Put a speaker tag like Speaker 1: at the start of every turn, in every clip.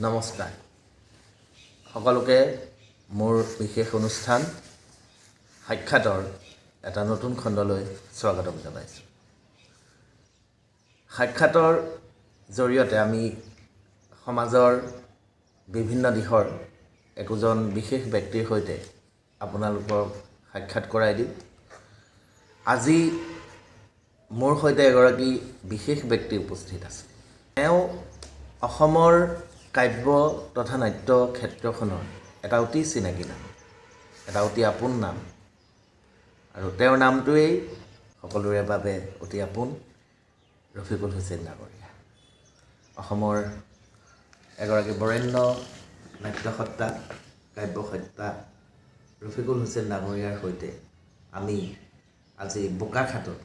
Speaker 1: নমস্কাৰ সকলোকে। মোৰ বিশেষ অনুষ্ঠান সাক্ষাতৰ এটা নতুন খণ্ডলৈ স্বাগতম জনাইছোঁ। সাক্ষাতৰ জৰিয়তে আমি সমাজৰ বিভিন্ন দিশৰ একোজন বিশেষ ব্যক্তিৰ সৈতে আপোনালোকক সাক্ষাৎ কৰাই দিওঁ। আজি মোৰ সৈতে এগৰাকী বিশেষ ব্যক্তি উপস্থিত আছে। তেওঁ অসমৰ কাব্য তথা নাট্য ক্ষেত্ৰখনৰ এটা অতি চিনাকি নাম, এটা অতি আপোন নাম আৰু তেওঁৰ নামটোৱেই সকলোৰে বাবে অতি আপোন, ৰফিকুল হুছেইন ডাঙৰীয়া। অসমৰ এগৰাকী বৰেণ্য নাট্যসত্তা, কাব্যসত্তা ৰফিকুল হুছেইন ডাঙৰীয়াৰ সৈতে আমি আজি বোকাখাতত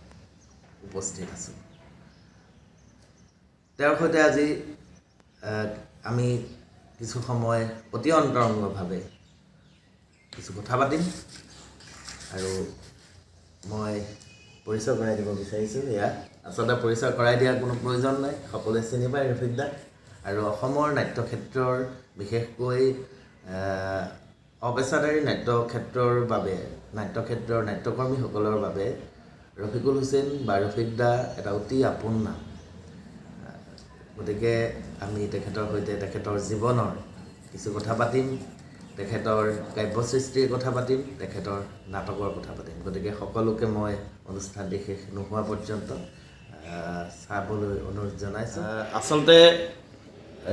Speaker 1: উপস্থিত আছোঁ। তেওঁৰ সৈতে আজি আমি কিছু সময় অতি অন্তৰংগভাৱে কিছু কথা পাতিম আৰু মই পৰিচয় কৰাই দিব বিচাৰিছোঁ। এয়া আচলতে পৰিচয় কৰাই দিয়াৰ কোনো প্ৰয়োজন নাই, সকলোৱে চিনি পায় ৰফিক দাক। আৰু অসমৰ নাট্যক্ষেত্ৰৰ, বিশেষকৈ অপেচাদাৰী নাট্যক্ষেত্ৰৰ বাবে, নাট্যক্ষেত্ৰৰ নাট্যকৰ্মীসকলৰ বাবে ৰফিকুল হুছেইন বা ৰফিক দা এটা অতি আপোন নাম। গতিকে আমি তেখেতৰ সৈতে তেখেতৰ জীৱনৰ কিছু কথা পাতিম, তেখেতৰ কাব্য সৃষ্টিৰ কথা পাতিম, তেখেতৰ নাটকৰ কথা পাতিম। গতিকে সকলোকে মই অনুষ্ঠানটি শেষ নোহোৱা পৰ্যন্ত চাবলৈ অনুৰোধ জনাইছোঁ। আচলতে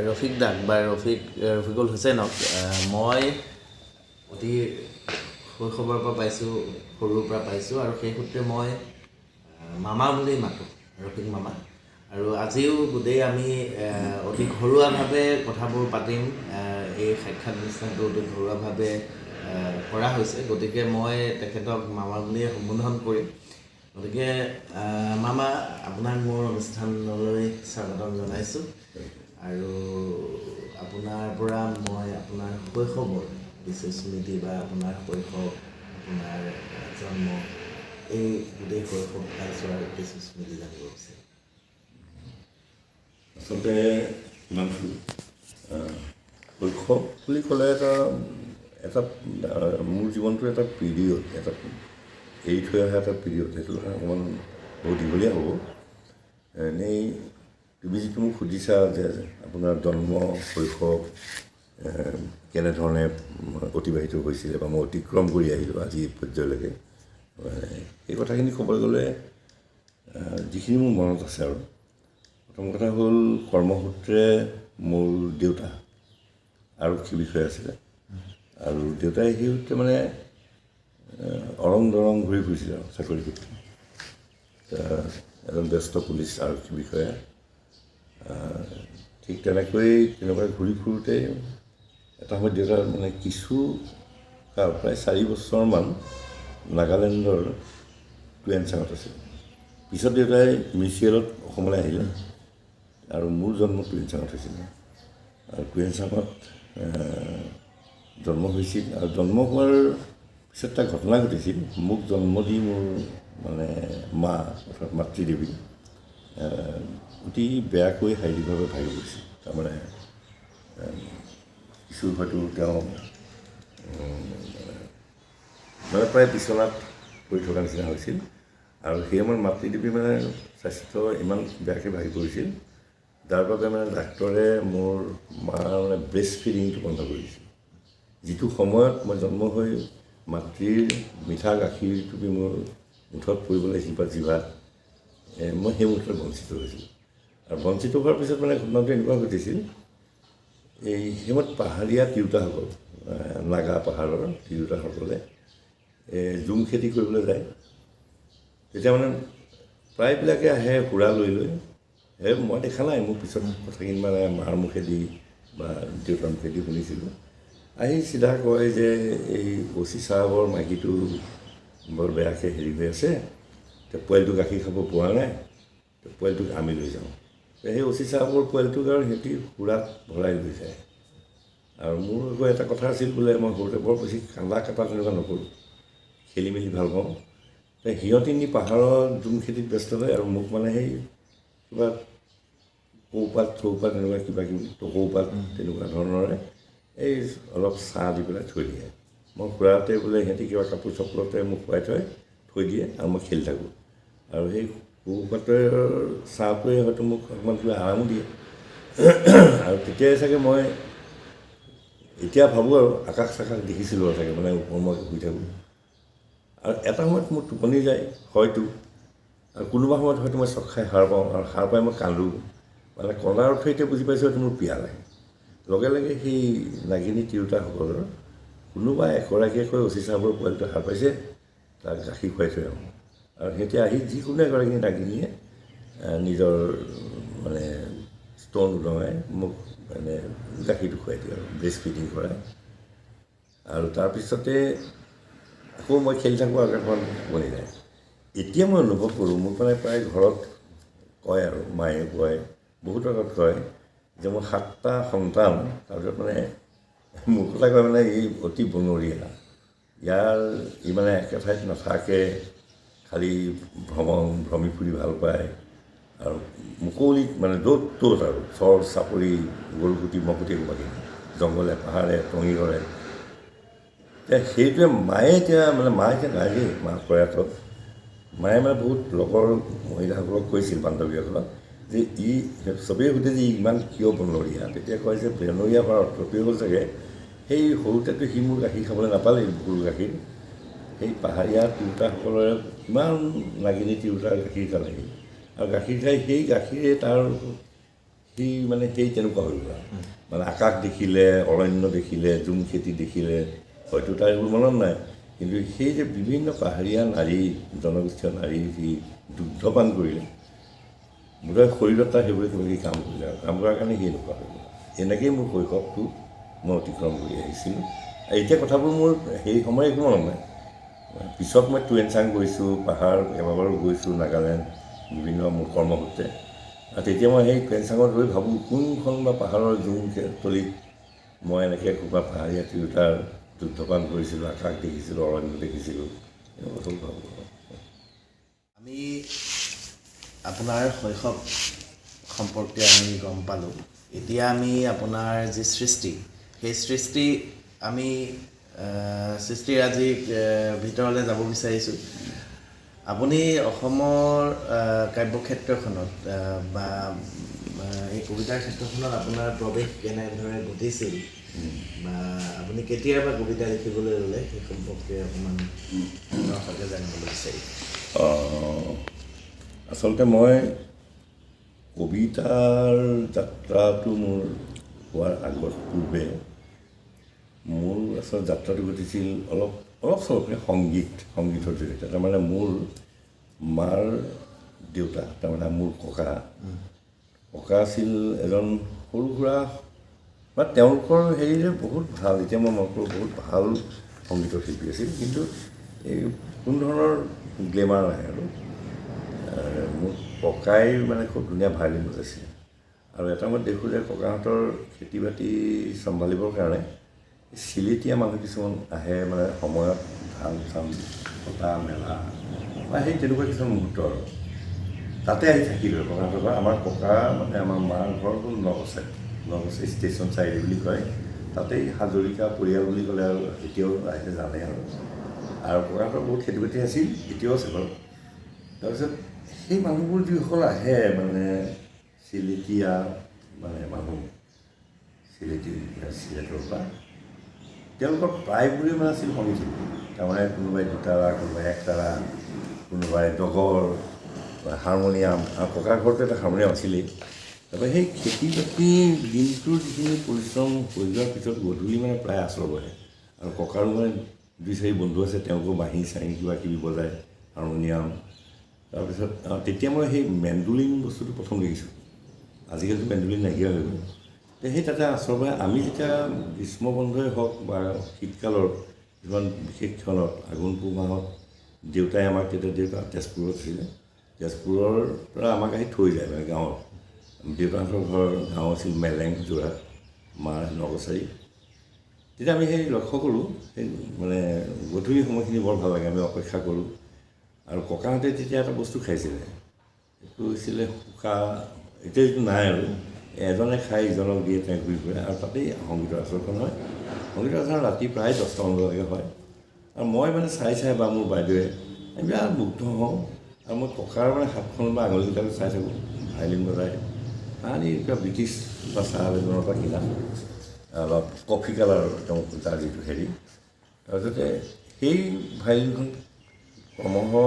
Speaker 1: ৰফিক দাক বা ৰফিকুল হুছেইনক মই অতি শৈশৱৰ পৰা পাইছোঁ, সৰুৰ পৰা পাইছোঁ আৰু সেই সূত্ৰে মই মামা বুলি মাতোঁ, ৰফিক মামা। আৰু আজিও গোটেই আমি অতি ঘৰুৱাভাৱে কথাবোৰ পাতিম। এই সাক্ষাৎ অনুষ্ঠানটো অতি ঘৰুৱাভাৱে কৰা হৈছে, গতিকে মই তেখেতক মামা বুলিয়ে সম্বোধন কৰিম। গতিকে মামা, আপোনাক মোৰ অনুষ্ঠানলৈ স্বাগতম জনাইছোঁ আৰু আপোনাৰ পৰা মই আপোনাৰ শৈশৱৰ কিছু স্মৃতি বা আপোনাৰ শৈশৱ, আপোনাৰ জন্ম, এই গোটেই শৈশৱ কালচোৱাৰ কিছু স্মৃতি জানিব বিচাৰিম।
Speaker 2: আচলতে হিমাংশু, শৈশৱ বুলি ক'লে এটা এটা মোৰ জীৱনটোৰ এটা পিৰিয়ড, এটা এৰি থৈ অহা এটা পিৰিয়ড। সেইটো কাৰণে অকণমান বহুত দীঘলীয়া হ'ব। এনেই তুমি যিটো মোক সুধিছা যে আপোনাৰ জন্ম, শৈশৱ কেনেধৰণে অতিবাহিত হৈছিলে বা মই অতিক্ৰম কৰি আহিলোঁ আজি এই পৰ্যায়লৈকে, মানে সেই কথাখিনি ক'বলৈ গ'লে যিখিনি মোৰ মনত আছে আৰু প্ৰথম কথা হ'ল কৰ্মসূত্ৰে মোৰ দেউতা আৰক্ষী বিষয়া আছিলে আৰু দেউতাই সেই সূত্ৰে মানে অৰং দৰং ঘূৰি ফুৰিছিলে আৰু চাকৰি সূত্ৰে এজন ব্যস্ত পুলিচ আৰক্ষী বিষয়া। ঠিক তেনেকৈ তেনেকুৱা ঘূৰি ফুৰোঁতে এটা সময়ত দেউতাৰ মানে কিছু কাল, প্ৰায় 4 বছৰমান নাগালেণ্ডৰ টুৱেনচাঙত আছিল। পিছত দেউতাই মিউচুৱেলত অসমলৈ আহিলে আৰু মোৰ জন্ম টুৱেনচাঙত হৈছিলে আৰু টুৱেনচাঙত জন্ম হৈছিল। আৰু জন্ম হোৱাৰ পিছত এটা ঘটনা ঘটিছিল। মোক জন্ম দি মোৰ মানে মা, অৰ্থাৎ মাতৃদেৱী অতি বেয়াকৈ শাৰীৰিকভাৱে ভাগি পৰিছিল। তাৰমানে কিছু হয়তো তেওঁ মানে প্ৰায় বিচনাত পৰি থকা নিচিনা হৈছিল আৰু সেই সময়ত মাতৃদেৱী মানে স্বাস্থ্য ইমান বেয়াকৈ ভাগি পৰিছিল, যাৰ বাবে মানে ডাক্তৰে মোৰ মাৰ মানে ব্ৰেষ্ট ফিডিংটো বন্ধ কৰি দিছিল। যিটো সময়ত মই জন্ম হৈ মাতৃৰ মিঠা গাখীৰটো মোৰ মুখত পৰিব লাগিছিল বা জিভাত, মই সেই মুহূৰ্তত বঞ্চিত হৈছিলোঁ। আৰু বঞ্চিত হোৱাৰ পিছত মানে ঘটনাটো এনেকুৱা ঘটিছিল, এই সেই সময়ত পাহাৰীয়া তিৰোতাসকল, নাগা পাহাৰৰ তিৰোতাসকলে জুম খেতি কৰিবলৈ যায়। তেতিয়া মানে প্ৰায়বিলাকে আহে সুৰা লৈ লৈ। সেই মই দেখা নাই, মোৰ পিছত কথাখিনি মানে মাৰ মুখেদি বা দেউতাৰ মুখেদি শুনিছিলোঁ। আহি চিধা কয় যে এই অ' চি চাহাবৰ মাইকীটো বৰ বেয়াকৈ হেৰি হৈ আছে, পোৱালিটো গাখীৰ খাব পোৱা নাই, পোৱালিটোক আমি লৈ যাওঁ। সেই অ' চি চাহাবৰ পোৱালিটোক আৰু সিহঁতি সুৰাত ভৰাই লৈ যায়। আৰু মোৰ আকৌ এটা কথা আছিল বোলে, মই সৰুতে বৰ বেছি কান্দা কটা তেনেকুৱা নকৰোঁ, খেলি মেলি ভাল পাওঁ। সিহঁতি নি পাহাৰত জুম খেতিত ব্যস্ত হয় আৰু মোক মানে সেই কিবা কৌপাত চৌপাত এনেকুৱা কিবা কিবি টকৌপাত তেনেকুৱা ধৰণৰে এই অলপ ছাঁ দি পেলাই থৈ দিয়ে। মই খুৰাহঁতে বোলে সিহঁতি কিবা কাপোৰ চাপোৰতে মোক শুৱাই থৈ থৈ দিয়ে আৰু মই খেলি থাকোঁ। আৰু সেই কৌপাতৰ ছাঁটোৱে হয়তো মোক অকণমান কিবা আৰামো দিয়ে। আৰু তেতিয়াই চাগে মই এতিয়া ভাবোঁ আৰু আকাশ চাকাশ দেখিছিলোঁ আৰু চাগে, মানে ওপৰমুৱাকৈ শুই থাকোঁ। আৰু এটা সময়ত মোৰ টোপনি যায় হয়তো, আৰু কোনোবা সময়ত হয়তো মই চক খাই সাৰ পাওঁ, আৰু সাৰ পাই মই কান্দোঁ। মানে কন্দাৰ অৰ্থ এতিয়া বুজি পাইছোঁ হয়তো মোৰ পিয়াহ লাগে। লগে লগে সেই নাগিনী তিৰোতাসকলৰ কোনোবা এগৰাকীয়ে কয়, অচি চাহাবৰ পোৱালিটো সাৰ পাইছে, তাক গাখীৰ খুৱাই থৈ আহোঁ। আৰু সিহঁতে আহি যিকোনো এগৰাকী নাগিনীয়ে নিজৰ মানে স্তন উদঙাই মোক মানে গাখীৰটো খুৱাই দিয়ে আৰু ব্ৰেষ্ট ফিডিং কৰায়। আৰু তাৰপিছতে আকৌ মই খেলি থাকোঁ আৰু অকণমান টোপনি যায়। এতিয়া মই অনুভৱ কৰোঁ, মোক মানে প্ৰায় ঘৰত কয় আৰু মায়ে কয়, বহুতৰ আগত কয় যে মোৰ 7টা সন্তান, তাৰপিছত মানে মোৰ কথা কয় মানে ই অতি বনৰীয়া, ইয়াৰ ই মানে একে ঠাইত নাথাকে, খালি ভ্ৰমি ফুৰি ভাল পায় আৰু মুকলিত মানে য'ত ত'ত আৰু চৰ চাপৰি গৰুখুটি মহখুটি একো বাকী নাই, জংঘলে পাহাৰে টঙি ঘৰে। এতিয়া সেইটোৱে মায়ে এতিয়া মানে মা এতিয়া নাই দেই, মা প্ৰয়াতত। মায়ে মানে বহুত লগৰ মহিলাসকলক কৈছিল, বান্ধৱীসকলক, যে ই চবেই সোধে যে ই ইমান কিয় বনৰীয়া, তেতিয়া কয় যে বনৰীয়া হোৱাৰ অৰ্থটোৱে হ'ল চাগে সেই সৰুতেতো সি মোৰ গাখীৰ খাবলৈ নাপালেই, গৰু গাখীৰ, সেই পাহাৰীয়া তিৰোতাসকলৰে কিমান নাগিনী তিৰোতাৰ গাখীৰ খালে সি, আৰু গাখীৰ খাই সেই গাখীৰে তাৰ সি মানে সেই তেনেকুৱা হৈ গ'ল আৰু। মানে আকাশ দেখিলে, অৰণ্য দেখিলে, জুম খেতি দেখিলে, হয়তো তাৰ এইবোৰ মনত নাই, কিন্তু সেই যে বিভিন্ন পাহাৰীয়া নাৰী, জনগোষ্ঠীয় নাৰী সি দুগ্ধপান কৰিলে, বোধহয় শৰীৰত তাৰ সেইবোৰে কিবা কিবি কাম কৰিলে আৰু কাম কৰাৰ কাৰণে সি এনেকুৱা হৈ গ'ল। এনেকৈয়ে মোৰ শৈশৱটো মই অতিক্ৰম কৰি আহিছিলোঁ। আৰু এতিয়া কথাবোৰ মোৰ সেই সময় একো মনত নাই। পিছত মই টুৱেনচাং গৈছোঁ, পাহাৰ কেইবাবাৰো গৈছোঁ, নাগালেণ্ড বিভিন্ন মোৰ কৰ্মসূত্ৰে। আৰু তেতিয়া মই সেই টুৱেনচাঙত গৈ ভাবোঁ কোনখন বা পাহাৰৰ জুম তলিত মই এনেকৈ ক'ৰবাত পাহাৰীয়া তিৰোতাৰ দুগ্ধপান কৰিছিলোঁ, আকাশ দেখিছিলোঁ, অৰণ্য দেখিছিলোঁ, এনেকুৱা কথাবোৰ ভাবোঁ।
Speaker 1: আমি আপোনাৰ শৈশৱ সম্পৰ্কে আমি গম পালোঁ। এতিয়া আমি আপোনাৰ যি সৃষ্টি, সেই সৃষ্টি আমি সৃষ্টিৰাজিৰ ভিতৰলৈ যাব বিচাৰিছোঁ। আপুনি অসমৰ কাব্যক্ষেত্ৰখনত বা এই কবিতাৰ ক্ষেত্ৰখনত আপোনাৰ প্ৰৱেশ কেনেদৰে ঘটিছিল বা আপুনি কেতিয়াৰ পৰা কবিতা লিখিবলৈ ল'লে সেই সম্পৰ্কে অকণমান দৰ্শকে জানিবলৈ বিচাৰিম।
Speaker 2: আচলতে মই কবিতাৰ যাত্ৰাটো মোৰ হোৱাৰ আগত পূৰ্বে মোৰ আচলতে যাত্ৰাটো ঘটিছিল অলপ অলপ চলপকৈ সংগীতৰ জৰিয়তে। তাৰমানে মোৰ মাৰ দেউতা, তাৰমানে মোৰ ককা, ককা আছিল এজন সৰু সুৰা বা তেওঁলোকৰ হেৰিৰে বহুত ভাল, এতিয়া মই মনত কৰোঁ বহুত ভাল সংগীতৰ শিল্পী আছিল, কিন্তু এই কোনো ধৰণৰ গ্লেমাৰ নাই আৰু। মোৰ ককাই মানে খুব ধুনীয়া ভায়লিন বজাইছিলে আৰু এটা মই দেখোঁ যে ককাহঁতৰ খেতি বাতি চম্ভালিবৰ কাৰণে চিলেটীয়া মানুহ কিছুমান আহে, মানে সময়ত ধান চান কটা মেলা বা সেই তেনেকুৱা কিছুমান মুহূৰ্ত আৰু তাতে আহি থাকিলোঁ ককাহঁতৰ ঘৰ। আমাৰ ককা মানে আমাৰ মাৰ ঘৰ হ'ল নকছাৰী, নকছাৰী ষ্টেচন চাৰিআলি বুলি কয়, তাতেই হাজৰিকা পৰিয়াল বুলি ক'লে আৰু এতিয়াও আহিলে জানে আৰু। আৰু ককাহঁতৰ বহুত খেতি বাতি আছিল, এতিয়াও আছে বাৰু। তাৰপিছত সেই মানুহবোৰ যিসকল আহে মানে চিলেটীয়া মানে মানুহ, চিলেটি চিলেটৰ পৰা, তেওঁলোকৰ প্ৰায়বোৰেই মানে আছিল সংগীত শিল্পী। তাৰমানে কোনোবাই দুতাৰা, কোনোবাই একতাৰা, কোনোবাই ডগৰ, হাৰমনিয়াম। আৰু ককাৰ ঘৰতো এটা হাৰমনিয়াম আছিলেই। তাৰপৰা সেই খেতি বাতি দিনটোৰ যিখিনি পৰিশ্ৰম হৈ যোৱাৰ পিছত গধূলি মানে প্ৰায় আচৰ বহে। আৰু ককাৰো মানে দুই চাৰি বন্ধু আছে, তেওঁলোকেও বাঁহী চাহী কিবা কিবি বজায়, হাৰমনিয়াম। তাৰপিছত তেতিয়া মই সেই মেণ্ডুলিন বস্তুটো প্ৰথম দেখিছোঁ। আজিকালিতো মেণ্ডুলিন নাইকিয়া হৈ গ'ল। সেই তাতে আচৰ বহে। আমি যেতিয়া গ্ৰীষ্ম বন্ধই হওক বা শীতকালৰ কিছুমান বিশেষ ক্ষণত আঘোণ পুহ মাহত দেউতাই আমাক, তেতিয়া দেউতা তেজপুৰত আছিলে, তেজপুৰৰ পৰা আমাক আহি থৈ যায় মানে গাঁৱত। দেউতাহঁতৰ ঘৰ গাঁও আছিল মেলেং যোৰহাট, মাৰ নকছাৰী। তেতিয়া আমি সেই লক্ষ্য কৰোঁ, সেই মানে গধূলি সময়খিনি বৰ ভাল লাগে, আমি অপেক্ষা কৰোঁ। আৰু ককাহঁতে তেতিয়া এটা বস্তু খাইছিলে, সেইটো হৈছিলে শুকা এতিয়া যিটো নাই আৰু, এজনে খাই ইজনক দিয়ে, তেনেকৈ ঘূৰি ফুৰে। আৰু তাতেই সংগীতৰ আচৰখন হয়। সংগীতৰ আচৰণ ৰাতি প্ৰায় 10টামান বজালৈকে হয়। আৰু মই মানে চাই চাই বা মোৰ বাইদেৱে আমি বিৰাট মুগ্ধ হওঁ। আৰু মই ককাৰ মানে হাতখন বা আঙুলিকেইটালৈ চাই থাকোঁ, ভায়লিন বজাই। তাহানি কিবা ব্ৰিটিছ বা চাহাব এজনৰ পৰা কিনা অলপ কফি কালাৰ তেওঁ তাৰ যিটো হেৰি। তাৰপিছতে সেই ভায়লিনখন ক্ৰমশঃ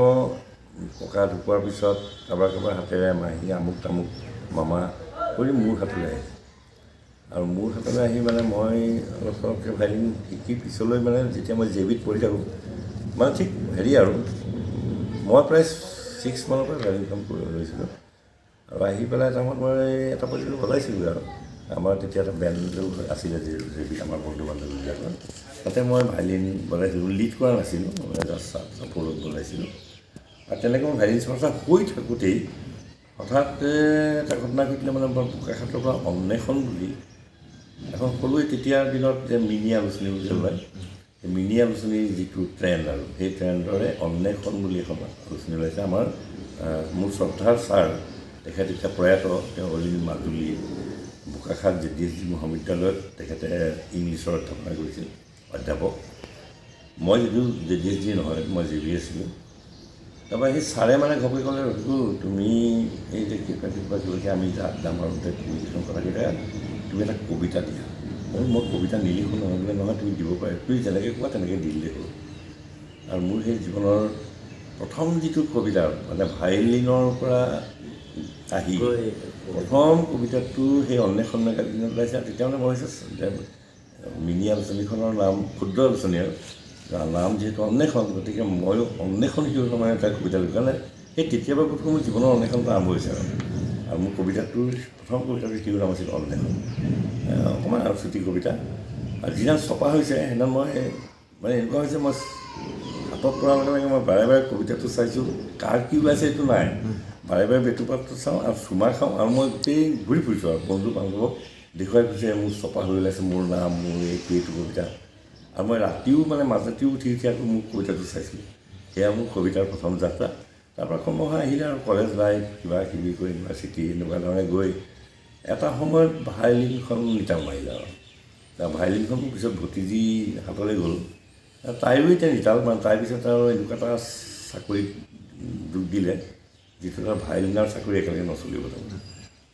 Speaker 2: ককা ঢুকোৱাৰ পিছত কাৰোবাৰ কাৰোবাৰ হাতেৰে মাহী আমুক তামুক মামা কৰি মোৰ হাতলৈ আহিছে। আৰু মোৰ হাতলৈ আহি মানে মই অলপ চলপকৈ ভায়লিন শিকি পিছলৈ মানে যেতিয়া মই জে বিত পঢ়ি থাকোঁ, মানে ঠিক হেৰি আৰু মই প্ৰায় 6 মানৰ পৰা ভায়লিনখন কৰিব লৈছিলোঁ। আৰু আহি পেলাই এটা সময়ত মই এটা পৰ্যায়ত বজাইছিলোঁ। আৰু আমাৰ তেতিয়া এটা বেণ্ড আছিলে জে বিত আমাৰ বন্ধু বান্ধৱীবিলাকৰ, তাতে মই ভায়লিন বজাইছিলোঁ। লিড কৰা নাছিলোঁ, মানে জাষ্ট চাপৰ্টত বজাইছিলোঁ। আৰু তেনেকৈ মই ভায়লিন চৰ্চা হৈ থাকোঁতেই হঠাৎ এটা ঘটনা ঘটিলে। মানে মই বোকাখাতৰ পৰা অন্বেষণ বুলি এখন সৰুৱে তেতিয়াৰ দিনত যে মিনি আলোচনী বুলি ওলায়, সেই মিনি আলোচনীৰ যিটো ট্ৰেণ্ড আৰু সেই ট্ৰেণ্ডৰে অন্বেষণ বুলি এখন আলোচনী ওলাইছে। আমাৰ মোৰ শ্ৰদ্ধাৰ ছাৰ, তেখেত এতিয়া প্ৰয়াত, তেওঁ original Majuli Bokakhat J D S G মহাবিদ্যালয়ত তেখেতে ইংলিছৰ অধ্যাপনা কৰিছিল, অধ্যাপক। মই যদিও জে ডি এছ জি নহয়, মই জে বি আছিলোঁ। তাৰপৰা সেই ছাৰে মানে ঘপকৈ ক'লে, ৰফিকুল তুমি এই যে কিবা কিবা কিবা আমি আড্ডা মাৰোঁতে তুমি কিছুমান কথা কৈ থাকা, তুমি এটা কবিতা দিয়া। মই কবিতা নিলিখোঁ নহয়। বোলে নহয়, তুমি দিব পাৰা, তুমি যেনেকৈ কোৱা তেনেকৈ দি দিলেই হ'ল। আৰু মোৰ সেই জীৱনৰ প্ৰথম যিটো কবিতা, মানে ভায়লিনৰ পৰা আহি প্ৰথম কবিতাটো সেই অন্বেষণ মেগাজিনত ওলাইছে। আৰু তেতিয়া মানে মই ভাবিছোঁ যে মিনি আলোচনীখনৰ নাম ক্ষুদ্ৰ আলোচনী আৰু নাম যিহেতু অন্বেষণ, গতিকে ময়ো অন্বেষণ শিৰোনামেৰে এটা কবিতা লিখোঁ। কাৰণে সেই তেতিয়াৰ পৰা প্ৰথম মোৰ জীৱনৰ অন্বেষণটো আৰম্ভ হৈছে। আৰু মোৰ কবিতাটোৰ প্ৰথম কবিতাটোৰ শিৰোনাম আছিল অন্বেষণ, অকণমান আৰু চুটি কবিতা। আৰু যিদিনা ছপা হৈছে সেইদিনা মই মানে এনেকুৱা হৈছে, মই হাতত পৰাৰ লগে লগে মই বাৰে বাৰে কবিতাটো চাইছোঁ, কাৰ কি ওলাইছে এইটো নাই, বাৰে বাৰে বেটুপাতটো চাওঁ আৰু চুমা খাওঁ। আৰু মই গোটেই ঘূৰি ফুৰিছোঁ আৰু বন্ধু বান্ধৱক দেখুৱাই ফুৰিছোঁ, মোৰ ছপা হৈ ওলাইছে, মোৰ নাম, মোৰ এইটো এইটো কবিতা। আৰু মই ৰাতিও মানে মাজৰাতিও উঠি উঠি আকৌ মোৰ কবিতাটো চাইছিলোঁ। সেয়া মোৰ কবিতাৰ প্ৰথম যাত্ৰা। তাৰপৰা ক্ৰমশঃ আহিলে আৰু কলেজ লাইফ, কিবা কিবি কৰি ইউনিভাৰ্চিটি এনেকুৱা ধৰণে গৈ এটা সময়ত ভায়লিনখন নিতাল মাৰিলে। আৰু তাৰ ভায়লিনখন মোৰ পিছত ভতিজী হাতলৈ গ'ল, তাইও এতিয়া নিতাল মানে তাইৰ পিছত আৰু এনেকুৱা এটা চাকৰিত যোগ দিলে যিটো এটা ভায়লিনৰ চাকৰি একেলগে নচলিব তাৰমানে।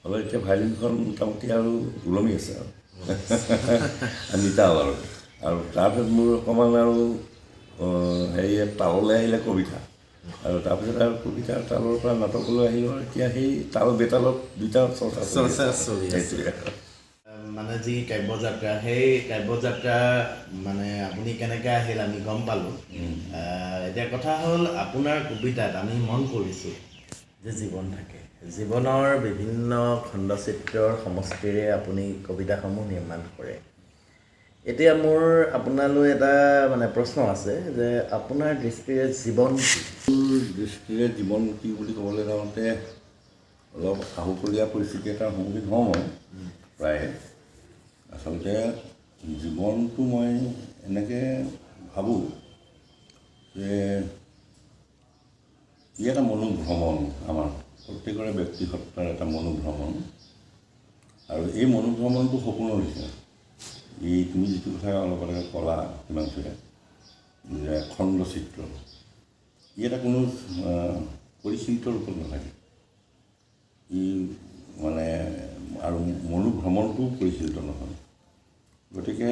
Speaker 2: হ'লেও এতিয়া ভায়লিনখন মোটামুটি আৰু ওলমি আছে আৰু নিতাল। আৰু আৰু তাৰপিছত মোৰ অকণমান আৰু হেৰি তাললৈ আহিলে কবিতা, আৰু তাৰপিছত আৰু কবিতাৰ তালৰ পৰা নাটকলৈ আহিলোঁ। আৰু এতিয়া সেই তাল বেতালত দুইটা চৰ্চা
Speaker 1: চলি আছে। মানে যি কাব্যযাত্ৰা, সেই কাব্যযাত্ৰা মানে আপুনি কেনেকৈ আহিল আমি গম পালোঁ। এতিয়া কথা হ'ল, আপোনাৰ কবিতাত আমি মন কৰিছোঁ যে জীৱন থাকে, জীৱনৰ বিভিন্ন খণ্ডচিত্ৰৰ সমষ্টিৰে আপুনি কবিতাসমূহ নিৰ্মাণ কৰে। এতিয়া মোৰ আপোনালৈ এটা মানে প্ৰশ্ন আছে যে আপোনাৰ দৃষ্টিৰে জীৱন কি?
Speaker 2: মোৰ দৃষ্টিৰে জীৱন কি বুলি ক'বলৈ যাওঁতে অলপ আহুকলীয়া পৰিস্থিতি এটাৰ সন্মুখীন হওঁ মই প্ৰায়ে। আচলতে জীৱনটো মই এনেকৈ ভাবোঁ যে ই এটা মনোভ্ৰমণ, আমাৰ প্ৰত্যেকৰে ব্যক্তিসত্তাৰ এটা মনোভ্ৰমণ। আৰু এই মনোভ্ৰমণটো সপোনৰ নিচিনা। এই তুমি যিটো কথা অলপ আগতে ক'লা হিমাংশুৱে, যে খণ্ডচিত্ৰ, ই এটা কোনো পৰিচিত ৰূপত নাথাকে, ই মানে আৰু মনোভ্ৰমণটোও পৰিশীলিত নহয়। গতিকে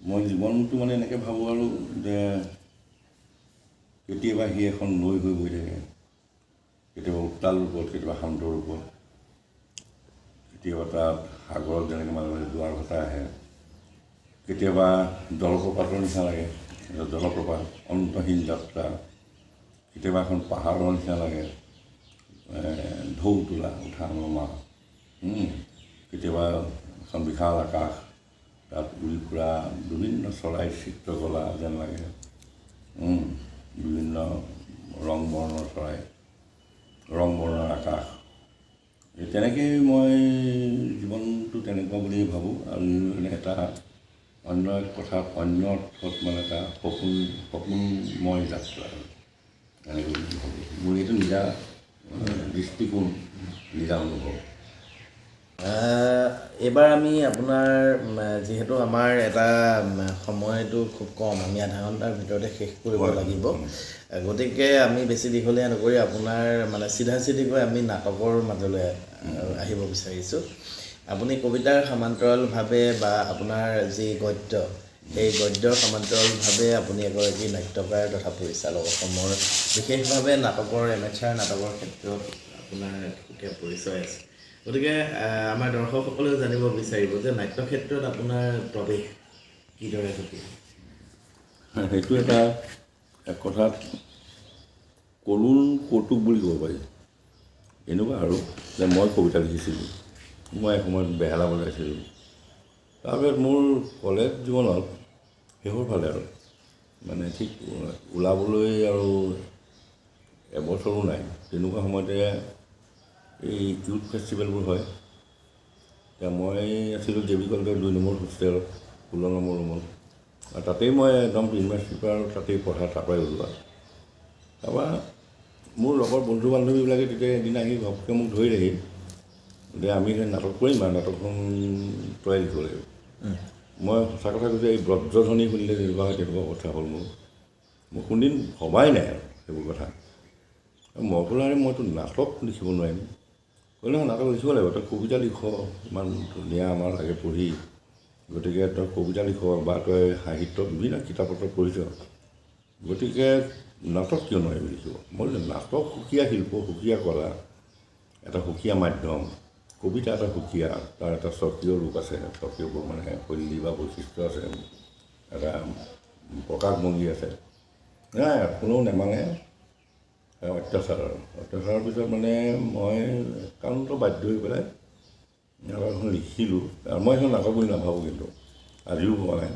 Speaker 2: মই জীৱনটো মানে এনেকৈ ভাবোঁ আৰু যে কেতিয়াবা সি এখন নৈ হৈ বৈ থাকে, কেতিয়াবা উত্তাল ৰূপত, কেতিয়াবা শান্ত ৰূপত, কেতিয়াবা তাত সাগৰত যেনেকৈ মাজে মাজে জোৱাৰ ভাটা আহে, কেতিয়াবা জলপ্ৰপাতৰ নিচিনা লাগে, জলপ্ৰপাত অন্তহীন যাত্ৰা, কেতিয়াবা এখন পাহাৰৰ নিচিনা লাগে, ঢৌ তোলা উঠা নমা, কেতিয়াবা এখন বিশাল আকাশ, তাত উৰি ফুৰা বিভিন্ন চৰাইৰ চিত্ৰকলা যেন লাগে, বিভিন্ন ৰং বৰণৰ চৰাই, ৰং বৰণৰ আকাশ। তেনেকেই মই জীৱনটো তেনেকুৱা বুলিয়েই ভাবোঁ। আৰু মানে এটা অন্য এক কথা, অন্য অৰ্থত মানে এটা সপোন, সপোনময় যাত্ৰা আৰু এনেকৈ বুলি ভাবোঁ। মোৰ এইটো নিজা দৃষ্টিকোণ, নিজা অনুভৱ।
Speaker 1: এইবাৰ আমি আপোনাৰ যিহেতু আমাৰ এটা সময়টো খুব কম, আমি আধা ঘণ্টাৰ ভিতৰতে শেষ কৰিব লাগিব, গতিকে আমি বেছি দীঘলীয়া নকৰি আপোনাৰ মানে চিধা চিধিকৈ আমি নাটকৰ মাজলৈ আহিব বিচাৰিছোঁ। আপুনি কবিতাৰ সমান্তৰালভাৱে বা আপোনাৰ যি গদ্য, সেই গদ্যৰ সমান্তৰালভাৱে আপুনি এগৰাকী নাট্যকাৰ তথা পৰিচালক। অসমৰ বিশেষভাৱে নাটকৰ, এমেচাৰ নাটকৰ ক্ষেত্ৰত আপোনাৰ সুকীয়া পৰিচয় আছে। গতিকে আমাৰ দৰ্শকসকলেও জানিব বিচাৰিব যে নাট্যক্ষেত্ৰত আপোনাৰ প্ৰৱেশ কিদৰে ঘটিল?
Speaker 2: সেইটো এটা এক কথাত কৰুণ কৌতুক বুলি ক'ব পাৰি। এনেকুৱা আৰু যে মই কবিতা লিখিছিলোঁ, মই এসময়ত বেহেলা বজাইছিলোঁ। তাৰপিছত মোৰ কলেজ জীৱনত শেষৰ ফালে আৰু মানে ঠিক ওলাবলৈ আৰু এবছৰো নাই, তেনেকুৱা সময়তে এই ইউথ ফেষ্টিভেলবোৰ হয়। এতিয়া মই আছিলোঁ জে বি কলেজৰ 2 নম্বৰ হোষ্টেলত, 16 নম্বৰ ৰুমত, আৰু তাতেই মই একদম ইউনিভাৰ্চিটিৰ পৰা আৰু তাতেই পঢ়া, তাৰপৰাই ওলোৱা। তাৰপৰা মোৰ লগৰ বন্ধু বান্ধৱীবিলাকে তেতিয়া এদিন আহি ঘপকৈ মোক ধৰিলেহি যে আমি নাটক কৰিম আৰু নাটকখন তই লিখিব লাগিব। মই সঁচা কথা কৈছোঁ, এই ব্ৰজধ্বনি শুনিলে যেনেকুৱা হয় তেনেকুৱা কথা হ'ল মোৰ। মই কোনদিন ভবাই নাই আৰু সেইবোৰ কথা। মই ক'লো, আৰে মইতো নাটক লিখিব নোৱাৰিম। ক'লে নহয়, নাটক লিখিব লাগিব, তই কবিতা লিখ, ইমান ধুনীয়া আমাৰ লাগে পঢ়ি, গতিকে তই কবিতা লিখ বা তই সাহিত্য বিভিন্ন কিতাপ পত্ৰ পঢ়িছ, গতিকে নাটক কিয় নোৱাৰিবি লিখিব? মই বোলো নাটক সুকীয়া শিল্প, সুকীয়া কলা, এটা সুকীয়া মাধ্যম, কবিতা এটা সুকীয়া, তাৰ এটা স্বকীয় ৰূপ আছে, স্বকীয় মানে শৈলী বা বৈশিষ্ট্য আছে, এটা প্ৰকাশভংগী আছে। নাই, কোনেও নেমানে, অত্যাচাৰ আৰু অত্যাচাৰৰ পিছত মানে মই একান্ত বাধ্য হৈ পেলাই নাটক এখন লিখিলোঁ। আৰু মই সেইখন নাটক বুলি নাভাবোঁ, কিন্তু আজিও ভবা নাই।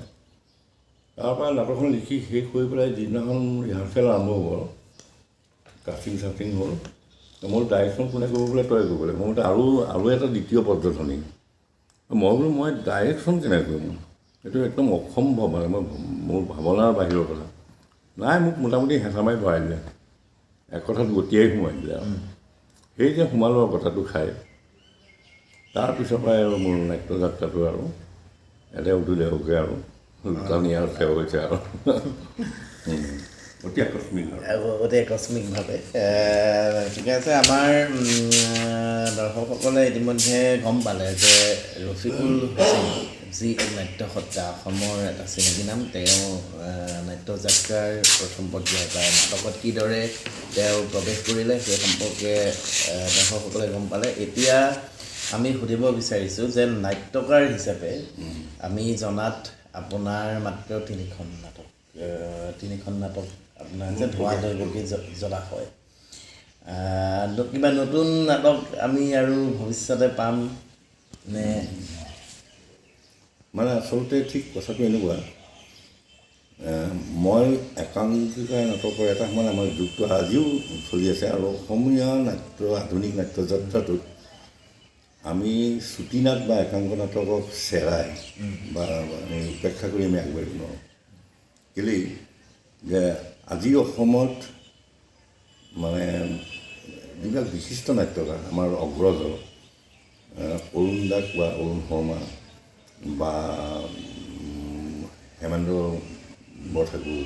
Speaker 2: তাৰপৰা নাটকখন লিখি শেষ হৈ পেলাই যিদিনাখন ৰিহাৰ্চেল আৰম্ভ হ'ব আৰু কাষ্টিং চাষ্টিং হ'ল, মোৰ ডাইৰেকশ্যন কোনে কৰিব বোলে, তই কৰিব লাগিব। মই বোলো আৰু এটা দ্বিতীয় পদ্ধতি, মই বোলো মই ডাইৰেকশ্যন কেনেকৈ কৰিম, এইটো একদম অসম্ভৱ, মানে মই মোৰ ভাৱনাৰ বাহিৰৰ কথা। নাই, মোক মোটামুটি হেঁচা মাৰি ভৰাই দিলে, এক কথাত গতিয়াই সোমাই দিলে। আৰু সেই যে সোমালোঁ আৰু কথাটো খাই, তাৰপিছৰ পৰাই আৰু মোৰ নাট্য যাত্ৰাটো আৰু এদেও দুদেওকে আৰু টানি আৰু থেও হৈছে আৰু অতি আকস্মিক,
Speaker 1: অতি আকস্মিকভাৱে। ঠিকে আছে, আমাৰ দৰ্শকসকলে ইতিমধ্যে গম পালে যে ৰফিকুল হুছেইন যি এক নাট্যসত্তা, অসমৰ এটা চিনাকি নাম, তেওঁ নাট্যযাত্ৰাৰ প্ৰথম পৰ্যায়ৰ পৰা নাটকত কিদৰে তেওঁ প্ৰৱেশ কৰিলে সেই সম্পৰ্কে দৰ্শকসকলে গম পালে। এতিয়া আমি সুধিব বিচাৰিছোঁ যে নাট্যকাৰ হিচাপে আমি জনাত আপোনাৰ মাত্ৰ তিনিখন নাটক, তিনিখন নাটক আপোনাৰ যে ধোঁৱা দৈৱকী জলাশয়, কিবা নতুন নাটক আমি আৰু ভৱিষ্যতে পাম নে?
Speaker 2: মানে আচলতে ঠিক কথাটো এনেকুৱা, মই একাংকিকা নাটকৰ এটা সময়ত আমাৰ যুগটো আজিও চলি আছে, আৰু অসমীয়া নাট্য আধুনিক নাট্যযাত্ৰাটোত আমি চুটি নাট বা একাংক নাটকক চেৰাই বা আমি উপেক্ষা কৰি আমি আগবাঢ়িব নোৱাৰোঁ। কেলেই যে আজি অসমত মানে যিবিলাক বিশিষ্ট নাট্যকাৰ আমাৰ অগ্ৰজ অৰুণ দাস বা অৰুণ শৰ্মা বা হেমেন্দ্ৰ বৰঠাকুৰ,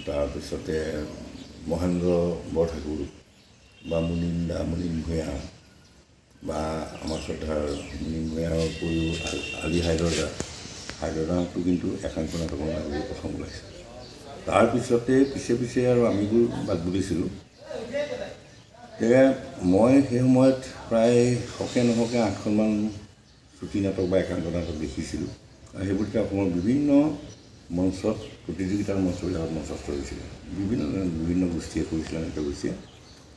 Speaker 2: তাৰপিছতে মহেন্দ্ৰ বৰঠাকুৰ বা মুনীন দা, মুনীন ভূঞা বা আমাৰ শ্ৰদ্ধাৰ মুনীন ভূঞাৰ উপৰিও আলি হায়দৰ দা, হায়দৰ দাটো কিন্তু একাংক নাটকৰ মাজেদি প্ৰথম ওলাইছে। তাৰপিছতে পিছে পিছে আৰু আমিবোৰ বাট বুলিছিলোঁ। তেতিয়া মই সেই সময়ত প্ৰায় সকে নহকে 8খনমান চুটি নাটক বা একাংক নাটক লিখিছিলোঁ, আৰু সেইবোৰ তেতিয়া অসমৰ বিভিন্ন মঞ্চত, প্ৰতিযোগিতাৰ মঞ্চবিলাকত মঞ্চস্থ হৈছিলে, বিভিন্ন বিভিন্ন গোষ্ঠীয়ে কৰিছিলে, নাট্য গোষ্ঠীয়ে।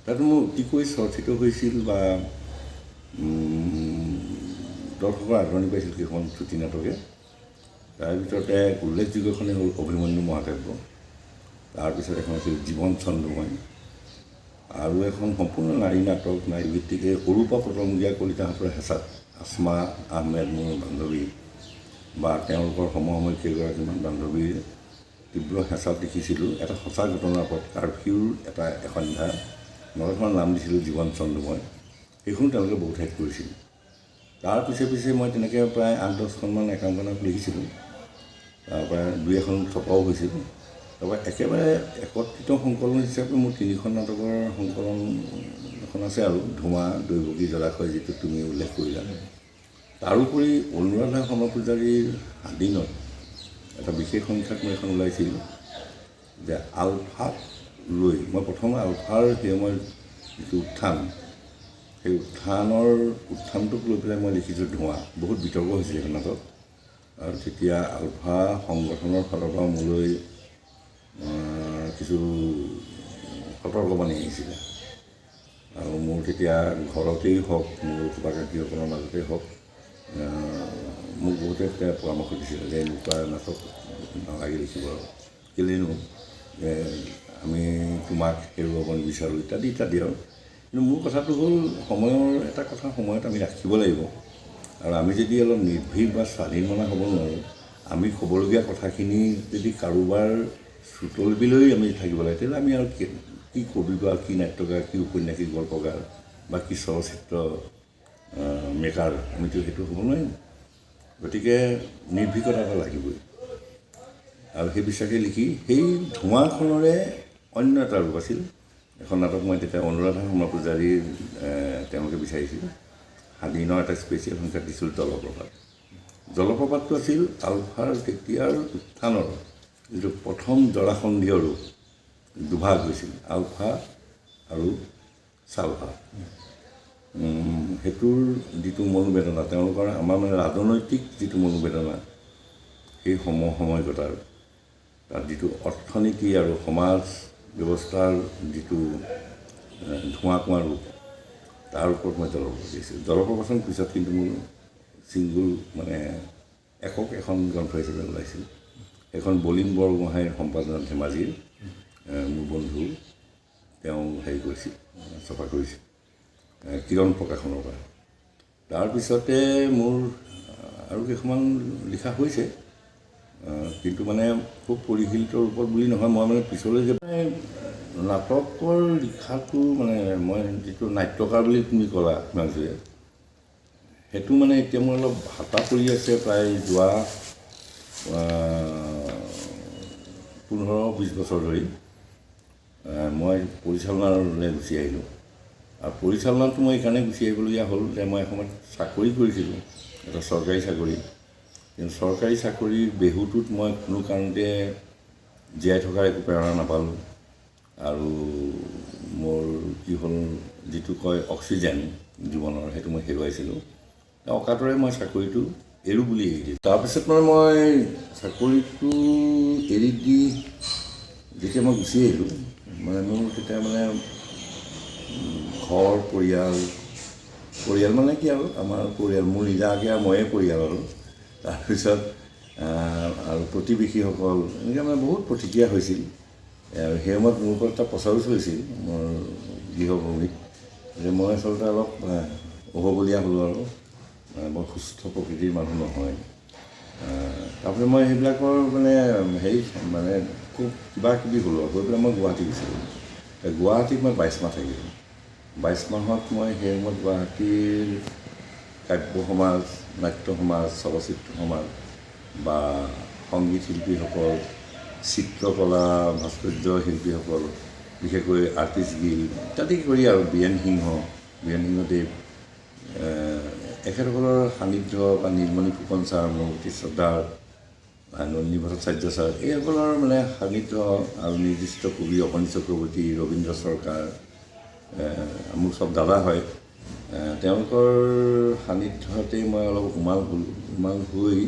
Speaker 2: তাত মোৰ অতিকৈ চৰ্চিত হৈছিল বা দৰ্শকৰ আদৰণি পাইছিল কেইখন চুটি নাটকে। তাৰ ভিতৰতে উল্লেখযোগ্যখনেই হ'ল অভিমন্যু মহাকাব্য, তাৰপিছত এখন আছিল জীৱন ছন্দময়, আৰু এখন সম্পূৰ্ণ নাৰী নাটক, নাৰীভিত্তিক এই অৰূপা পতংগীয়া কলিতাহঁতৰ হেঁচাত আছমা আহমেদ মোৰ বান্ধৱী বা তেওঁলোকৰ সমসাময়িক কেইগৰাকীমান বান্ধৱীৰ তীব্ৰ হেঁচাত লিখিছিলোঁ এটা সঁচা ঘটনাৰ ওপৰত, কাৰফিউৰ এটা সন্ধ্যা নাটকখনৰ নাম দিছিলোঁ জীৱন ছন্দময়। সেইখনো তেওঁলোকে বহুত ঠাইত কৰিছিল। তাৰ পিছে পিছে মই তেনেকৈ প্ৰায় 8-10খনমান একাংক নাট লিখিছিলোঁ। তাৰপৰা দুই এখন ছপাও হৈছিল। তাৰপৰা একেবাৰে একত্ৰিত সংকলন হিচাপে মোৰ 3খন নাটকৰ সংকলন এখন আছে আৰু ধোঁৱা, দৈৱকী, জলাশয়, যিটো তুমি উল্লেখ কৰিলা। তাৰোপৰি অনুৰাধা শৰ্মা পূজাৰীৰ সাদিনত এটা বিশেষ সংখ্যাত মোৰ এখন ওলাইছিল যে আলফাক লৈ। মই প্ৰথম আলফাৰ সেই সময়ত যিটো উত্থান, সেই উত্থানটোক লৈ পেলাই মই লিখিছিলোঁ ধোঁৱা। বহুত বিতৰ্ক হৈছিল সেইখন নাটক। আৰু তেতিয়া আলফা সংগঠনৰ ফালৰ পৰা মোলৈ কিছু সতৰ্কবাণী আহিছিলে। আৰু মোৰ তেতিয়া ঘৰতেই হওক, মোৰ শুভাকাংক্ষীসকলৰ মাজতেই হওক, মোক বহুতে তেতিয়া পৰামৰ্শ দিছিলে যে এনেকুৱা নাটক নালাগে লিখিব আৰু, কেলেনো আমি তোমাক হেৰুৱাব নিবিচাৰোঁ, ইত্যাদি ইত্যাদি। আৰু কিন্তু মোৰ কথাটো হ'ল, সময়ৰ এটা কথা সময়ত আমি ৰাখিব লাগিব। আৰু আমি যদি অলপ নিৰ্ভীক বা স্বাধীন মনা হ'ব নোৱাৰোঁ, আমি ক'বলগীয়া কথাখিনি যদি কাৰোবাৰ শ্ৰুতলিপিলৈ আমি থাকিব লাগে, তেতিয়াহ'লে আমি আৰু কি কবি বা কি নাট্যকাৰ, কি উপন্যাসিক, গল্পকাৰ বা কি চলচ্চিত্ৰ মেকাৰ, আমিতো সেইটো হ'ব নোৱাৰিম। গতিকে নিৰ্ভীকতা এটা লাগিবই। আৰু সেই বিশ্বাসে লিখি সেই ধোঁৱাখনৰে অন্য এটা ৰূপ আছিল। এখন নাটক মই তেতিয়া অনুৰাধা শৰ্মা পূজাৰীৰ তেওঁলোকে বিচাৰিছিল, সাদিনৰ এটা স্পেচিয়েল সংখ্যা দিছিল জলপ্ৰপাত। জলপ্ৰপাতটো আছিল আলফাৰ তেতিয়াৰ উত্থানৰ যিটো প্ৰথম জৰাসন্ধীয় ৰূপ, দুভাগ হৈছিল, আলফা আৰু ছালফা। সেইটোৰ যিটো মনোবেদনা তেওঁলোকৰ, আমাৰ মানে ৰাজনৈতিক যিটো মনোবেদনা সেই সমসাময়িকতাৰ, তাত যিটো অৰ্থনীতি আৰু সমাজ ব্যৱস্থাৰ যিটো ধোঁৱা কোঁৱা ৰূপ, তাৰ ওপৰত মই জলপ্ৰপাত দিছিলোঁ। জলপ্ৰপাতখন পিছত কিন্তু মোৰ ছিংগুল মানে একক এখন গ্ৰন্থ হিচাপে ওলাইছিল। সেইখন বলীন বৰগোহাঁইৰ সম্পাদনাত ধেমাজিৰ মোৰ বন্ধু তেওঁ হেৰি কৰিছিল, ছপা কৰিছিল কিৰণ প্ৰকাশনৰ পৰা। তাৰপিছতে মোৰ আৰু কেইখনমান লিখা হৈছে, কিন্তু মানে খুব পৰিশীলিত ৰূপত বুলি নহয়। মই মানে পিছলৈ যে নাটকৰ লিখাটো, মানে মই যিটো নাট্যকাৰ বুলি তুমি ক'লা হিমাংশুৱে, সেইটো মানে এতিয়া মোৰ অলপ ভাটা পৰি আছে প্ৰায় যোৱা 15-20 বছৰ ধৰি। মই পৰিচালনালৈ গুচি আহিলোঁ। আৰু পৰিচালনাটো মই এইকাৰণে গুচি আহিবলগীয়া হ'ল যে মই এসময়ত চাকৰি কৰিছিলোঁ, এটা চৰকাৰী চাকৰি। কিন্তু চৰকাৰী চাকৰিৰ বেহুটোত মই কোনো কাৰণতে জীয়াই থকাৰ একো প্ৰেৰণা নাপালোঁ। আৰু মোৰ কি হ'ল, যিটো কয় অক্সিজেন জীৱনৰ, সেইটো মই হেৰুৱাইছিলোঁ। অকাতৰে মই চাকৰিটো এৰোঁ বুলি এৰি দিলোঁ। তাৰপিছত মানে মই চাকৰিটো এৰি দি যেতিয়া মই গুচি আহিলোঁ, মানে মোৰ তেতিয়া মানে ঘৰ পৰিয়াল, পৰিয়াল মানে কি আৰু আমাৰ পৰিয়াল মোৰ নিজাকৈ আৰু ময়ে পৰিয়াল আৰু তাৰপিছত আৰু প্ৰতিবেশীসকল, এনেকৈ মানে বহুত প্ৰতিক্ৰিয়া হৈছিল। আৰু সেই সময়ত মোৰ ওপৰত এটা প্ৰচাৰো চলিছিল মোৰ গৃহভূমিত যে মই আচলতে অলপ অহবলীয়া হ'লোঁ আৰু মানে বৰ সুস্থ প্ৰকৃতিৰ মানুহ নহয়। তাৰপিছত মই সেইবিলাকৰ মানে হেৰি মানে খুব কিবা কিবি হ'লোঁ আৰু গৈ পেলাই মই গুৱাহাটী গুচি গ'লোঁ। গুৱাহাটীত মই 22 মাহ থাকিলোঁ। 22 মাহত মই সেই সময়ত গুৱাহাটীৰ কাব্য সমাজ, নাট্য সমাজ, চলচ্চিত্ৰ সমাজ বা সংগীত শিল্পীসকল, চিত্ৰকলা ভাস্কৰ্য শিল্পীসকল, বিশেষকৈ আৰ্টিষ্ট গিল্ড ইত্যাদি কৰি আৰু বীৰেণ সিংহ, বীৰেণ সিংহদেৱ, এখেতসকলৰ সান্নিধ্য বা নীলমণি ফুকন ছাৰ, মোৰ অতি শ্ৰদ্ধাৰ নলিনী ভট্টাচাৰ্য ছাৰ, এইসকলৰ মানে সান্নিধ্য আৰু নিৰ্দিষ্ট কবি অৱনী চক্ৰৱৰ্তী, ৰবীন্দ্ৰ চৰকাৰ, মোৰ চব দাদা হয়, তেওঁলোকৰ সান্নিধ্যতেই মই অলপ উমাল হ'লোঁ। উমাল হৈ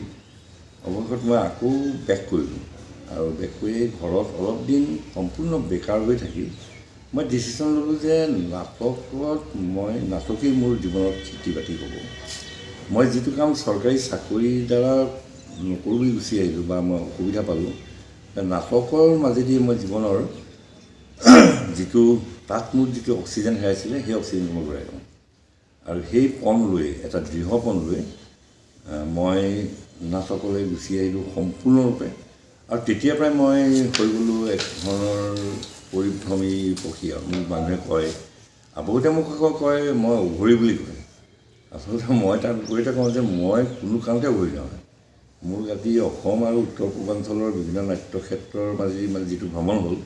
Speaker 2: অৱশেষত মই আকৌ বেক কৰিলোঁ। আৰু বেক কৰি ঘৰত অলপ দিন সম্পূৰ্ণ বেকাৰ হৈ থাকি মই ডিচিশ্যন ল'লোঁ যে নাটকত মই, নাটকেই মোৰ জীৱনত খেতি বাতি হ'ব। মই যিটো কাম চৰকাৰী চাকৰিৰ দ্বাৰা নকৰোঁ বুলি গুচি আহিলোঁ বা মই অসুবিধা পালোঁ, নাটকৰ মাজেদি মই জীৱনৰ যিটো তাত মোৰ যিটো অক্সিজেন হেৰাইছিলে, সেই অক্সিজেনটো মই ঘূৰাই পাওঁ। আৰু সেই পণ লৈ, এটা দৃঢ় পণ লৈ মই নাটকলৈ গুচি আহিলোঁ সম্পূৰ্ণৰূপে। আৰু তেতিয়াৰ পৰাই মই হৈ গ'লোঁ এক ধৰণৰ পৰিভ্ৰমী পক্ষী। আৰু মোক মানুহে কয় আৰু বহুতে মোক আকৌ কয় মই অঘৰী বুলি কয়। আচলতে মই তাৰ বিপৰীতে কওঁ যে মই কোনো কাৰণতে অঘৰী নহয়। মোৰ জাতি অসম আৰু উত্তৰ পূৰ্বাঞ্চলৰ বিভিন্ন নাট্যক্ষেত্ৰৰ মাজেদি মানে যিটো ভ্ৰমণ হ'ল,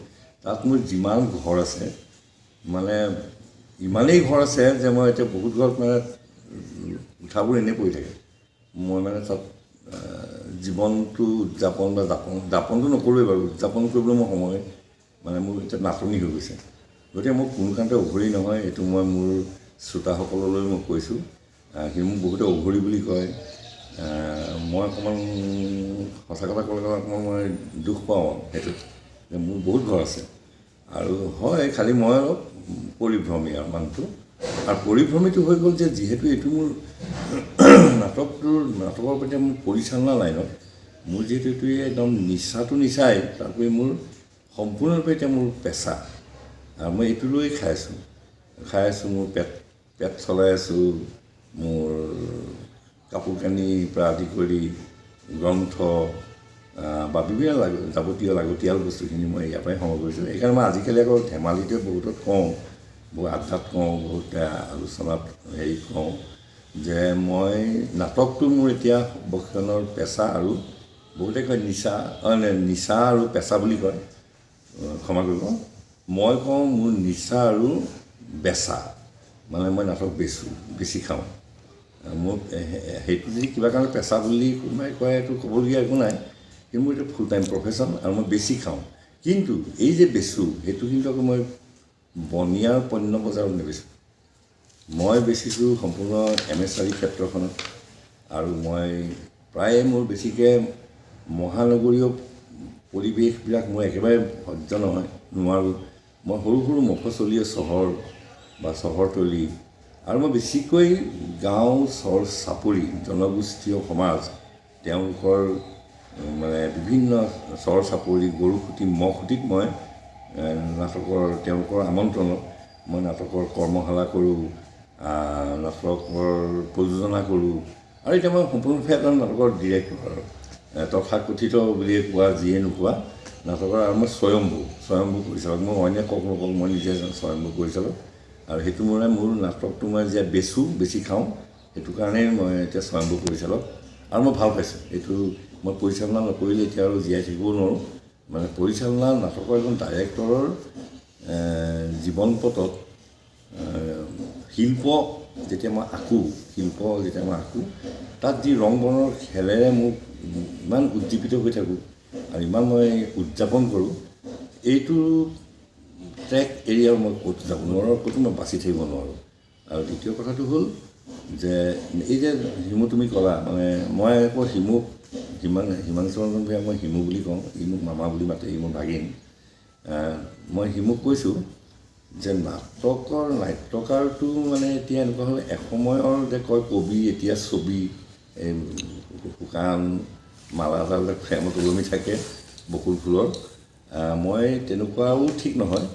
Speaker 2: তাত মোৰ যিমান ঘৰ আছে, মানে ইমানেই ঘৰ আছে যে মই এতিয়া বহুত ঘৰত মানে কোঠাবোৰ এনেই পৰি থাকে। মই মানে তাত জীৱনটো উদযাপন বা যাপনটো নকৰোঁৱেই বাৰু, উদযাপন কৰিবলৈ মোৰ সময় মানে মোৰ এতিয়া নাটনি হৈ গৈছে। গতিকে মই কোনো কাৰণতে অঘৰী নহয়, এইটো মই মোৰ শ্ৰোতাসকললৈ মই কৈছোঁ। কিন্তু মোক বহুতে অঘৰী বুলি কয়। মই অকণমান সঁচা কথা ক'বলৈ গ'লে অকণমান মই দুখ পাওঁ সেইটোত, যে মোৰ বহুত ঘৰ আছে আৰু হয়, খালি মই অলপ পৰিভ্ৰমী আৰু মানুহটো। আৰু পৰিভ্ৰমীটো হৈ গ'ল যে যিহেতু এইটো মোৰ নাটকৰ প্ৰতি মোৰ পৰিচালনা লাইনত মোৰ যিহেতু এইটোৱে একদম নিচাটো নিচাই, তাৰোপৰি মোৰ সম্পূৰ্ণৰূপে এতিয়া মোৰ পেচা আৰু মই এইটো লৈয়ে খাই আছোঁ, মোৰ পেট চলাই আছোঁ, মোৰ কাপোৰ কানিৰ পৰা আদি কৰি গ্ৰন্থ বা বিভিন্ন যাৱতীয় লাগতিয়াল বস্তুখিনি মই ইয়াৰ পৰাই সংগ্ৰহ কৰিছোঁ। সেইকাৰণে মই আজিকালি আকৌ ধেমালিতে বহুতত কওঁ, বহুত আড্ডাত কওঁ, বহুত আলোচনাত হেৰিত কওঁ যে মই নাটকটো মোৰ এতিয়া বৰ্তমানৰ পেচা আৰু বহুতে কয় নিচা, নিচা আৰু পেচা বুলি কয়, ক্ষমা কৰিব, মই কওঁ মোৰ নিচা আৰু বেচা, মানে মই নাটক বেচোঁ, বেছি খাওঁ। মোৰ সেইটো যদি কিবা কাৰণত পেচা বুলি কোনোবাই কয় এইটো ক'বলগীয়া একো নাই, কিন্তু মোৰ এইটো ফুল টাইম প্ৰফেশ্যন আৰু মই বেছি খাওঁ। কিন্তু এই যে বেচোঁ সেইটো কিন্তু আকৌ মই বনিয়াৰ পণ্য বজাৰত নেবেচোঁ, মই বেচিছোঁ সম্পূৰ্ণ এমেচাৰী ক্ষেত্ৰখনত। আৰু মই প্ৰায়ে মোৰ বেছিকৈ মহানগৰীয় পৰিৱেশবিলাক মই একেবাৰে সহ্য নহয়, নোৱাৰোঁ। মই সৰু সৰু মফচলীয় চহৰ বা চহৰতলি আৰু মই বেছিকৈ গাঁও চৰ চাপৰি জনগোষ্ঠীয় সমাজ, তেওঁলোকৰ মানে বিভিন্ন চৰ চাপৰি গৰুখুঁটি মহখুঁটিত মই নাটকৰ তেওঁলোকৰ আমন্ত্ৰণত মই নাটকৰ কৰ্মশালা কৰোঁ, নাটকৰ প্ৰযোজনা কৰোঁ। আৰু এতিয়া মই সম্পূৰ্ণৰূপে এজন নাটকৰ ডিৰেক্টৰ আৰু তথাকথিত বুলিয়ে কোৱা যিয়ে নোকোৱা নাটকৰ, আৰু মই স্বয়ম্ভু পৰিচালক। মই অন্য কওক নকওক, মই নিজে এজন স্বয়ম্ভু পৰিচালক। আৰু সেইটো মানে মোৰ নাটকটো মই যে বেচোঁ, বেছি খাওঁ, সেইটো কাৰণেই মই এতিয়া স্বয়ম্ভু পৰিচালক। আৰু মই ভাল পাইছোঁ এইটো। মই পৰিচালনা নকৰিলে এতিয়া আৰু জীয়াই থাকিবও নোৱাৰোঁ। মানে পৰিচালনা নাটকৰ এজন ডাইৰেক্টৰৰ জীৱন পথত শিল্প যেতিয়া মই আঁকো, তাত যি ৰং বৰণৰ খেলেৰে মোক ইমান উজ্জীৱিত হৈ থাকোঁ আৰু ইমান মই উদযাপন কৰোঁ, এইটো ট্ৰেক এৰি আৰু মই ক'তো যাব নোৱাৰোঁ, ক'তো মই বাচি থাকিব নোৱাৰোঁ। আৰু দ্বিতীয় কথাটো হ'ল যে এই যে হিমু তুমি ক'লা, মানে মই আকৌ হিমুক হিমাংশু ৰঞ্জন ভূঞাক মই হিমু বুলি কওঁ, ই মোক মামা বুলি মাতে, ই মোৰ ভাগিন। মই হিমুক কৈছোঁ যে নাটকৰ নাট্যকাৰটো মানে এতিয়া এনেকুৱা হ'ল, এসময়ৰ যে কয় কবি এতিয়া ছবি, এই শুকান মালাডাল যে ফ্ৰেমত ওলমি থাকে বকুল ফুলৰ, মই তেনেকুৱাও ঠিক নহয়।